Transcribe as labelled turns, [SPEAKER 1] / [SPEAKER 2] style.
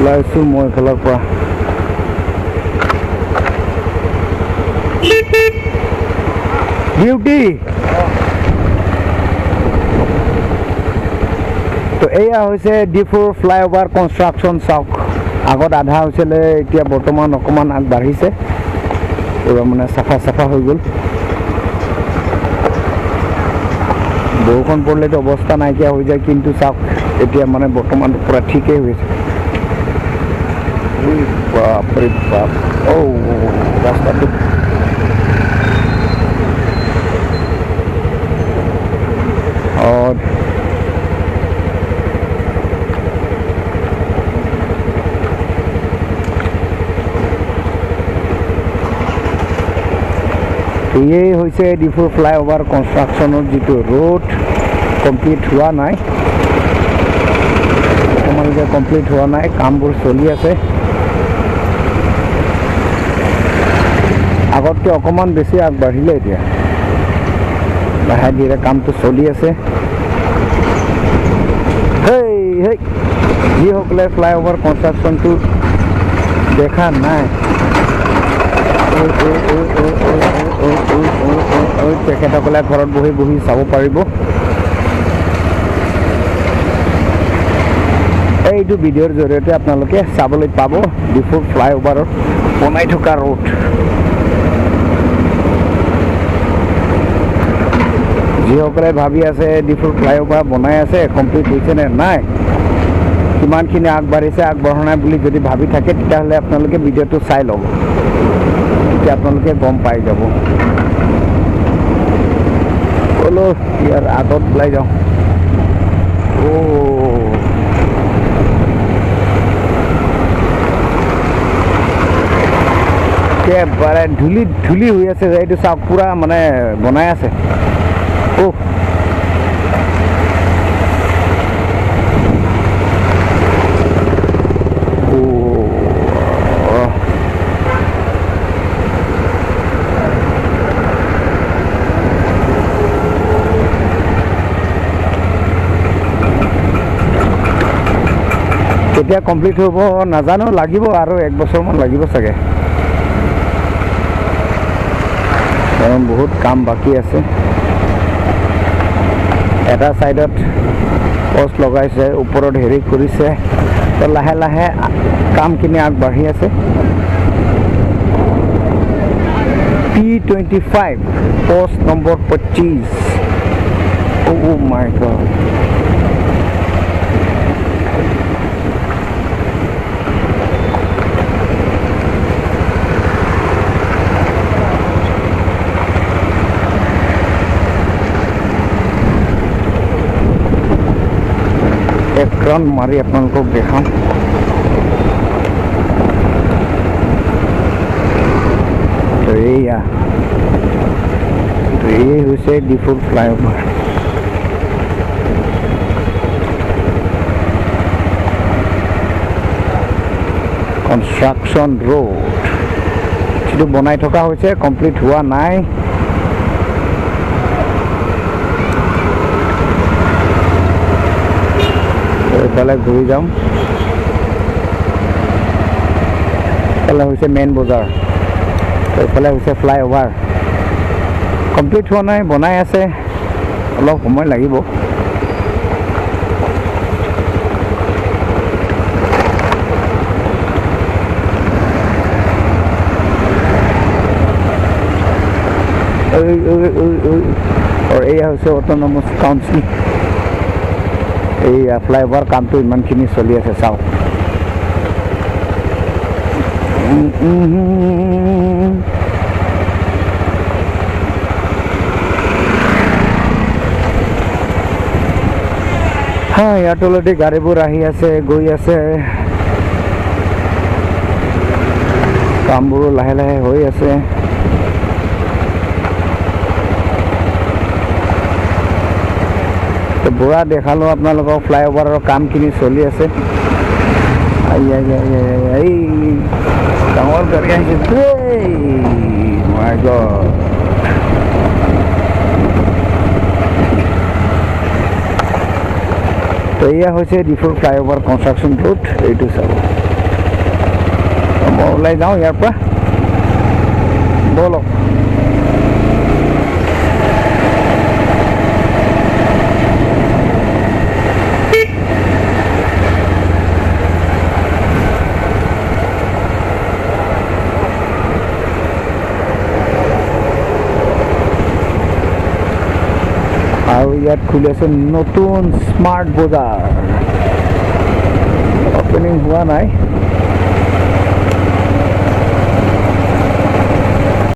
[SPEAKER 1] ওলাইছোঁ মই এইফালৰ পৰা। ডিউটি। তো এয়া হৈছে ডিফুৰ ফ্লাইঅভাৰ কনষ্ট্ৰাকশ্যন। চাওক, আগত আধা হৈছিলে, এতিয়া বৰ্তমান অকণমান আগবাঢ়িছে, পূৰা মানে চাফা চাফা হৈ গ'ল। বৰষুণ পৰিলেতো অৱস্থা নাইকিয়া হৈ যায়, কিন্তু চাওক এতিয়া মানে বৰ্তমান পূৰা ঠিকেই হৈছে। বাপৰে বাপ, অ' ৰাস্তাটো অঁ। এয়েই হৈছে ডিফুৰ ফ্লাইঅভাৰ কনষ্ট্ৰাকশ্যনৰ যিটো ৰোড, কমপ্লিট হোৱা নাই বৰ্তমানলৈকে, কমপ্লিট হোৱা নাই, কামবোৰ চলি আছে। আগতকৈ অকণমান বেছি আগবাঢ়িলে, এতিয়া লাহে ধীৰে কামটো চলি আছে। হেই হেই, যিসকলে ফ্লাইঅভাৰ কনষ্ট্ৰাকশ্যনটো দেখা নাই, তেখেতসকলে ঘৰত বহি বহি চাব পাৰিব। এইটো ভিডিঅ'ৰ জৰিয়তে আপোনালোকে চাবলৈ পাব ডিফুৰ ফ্লাইঅভাৰত বনাই থকা ৰোড। যিসকলে ভাবি আছে ডিফুৰ ফ্লাইঅভাৰ বনাই আছে, কমপ্লিট হৈছে নে নাই, কিমানখিনি আগবাঢ়িছে আগবঢ়া নাই বুলি যদি ভাবি থাকে, তেতিয়াহ'লে আপোনালোকে ভিডিঅ'টো চাই ল'ব, তেতিয়া আপোনালোকে গম পাই যাব। বোলো ইয়াৰ আগত ওলাই যাওঁ। অ' একেবাৰে ধূলি ধূলি হৈ আছে, এইটো চাওক, পূৰা মানে বনাই আছে। অ' কেতিয়া কমপ্লিট হ'ব নাজানো, লাগিব আৰু এক বছৰমান লাগিব চাগে, কাৰণ বহুত কাম বাকী আছে। এটা ছাইডত পষ্ট লগাইছে, ওপৰত হেৰি কৰিছে, তো লাহে লাহে কামখিনি আগবাঢ়ি আছে। P25 post number 25। Oh my God, এক ৰাউণ্ড মাৰি আপোনালোকক দেখাম। তো এইয়া, তো এই হৈছে ডিফুৰ ফ্লাইঅভাৰ। কনষ্ট্ৰাকশ্যন ৰোড যিটো বনাই থকা হৈছে, কমপ্লিট হোৱা নাই। এইফালে ঘূৰি যাম, এইফালে হৈছে মেইন বজাৰ, এইফালে হৈছে ফ্লাইঅভাৰ। কমপ্লিট হোৱা নাই, বনাই আছে, অলপ সময় লাগিব। এয়া হৈছে অট'নমাছ কাউন্সিল। এই ফ্লাইঅভাৰ কামটো ইমানখিনি চলি আছে, চাওক। হা, ইয়াৰ তলতে গাড়ীবোৰ আহি আছে, গৈ আছে, কামবোৰো লাহে লাহে হৈ আছে। বুঢ়া দেখালোঁ আপোনালোকক, ফ্লাইঅভাৰৰ কামখিনি চলি আছে। এই ডাঙৰ গাড়ী আহিছে, মাই গড। তো এয়া হৈছে ডিফুৰ ফ্লাইঅভাৰ কনষ্ট্ৰাকশ্যন ৰোড, এইটো চাব। মই ওলাই যাওঁ ইয়াৰ পৰা, ব'লক। আৰু ইয়াত খুলি আছে নতুন স্মাৰ্ট বজাৰ, অপেনিং হোৱা নাই।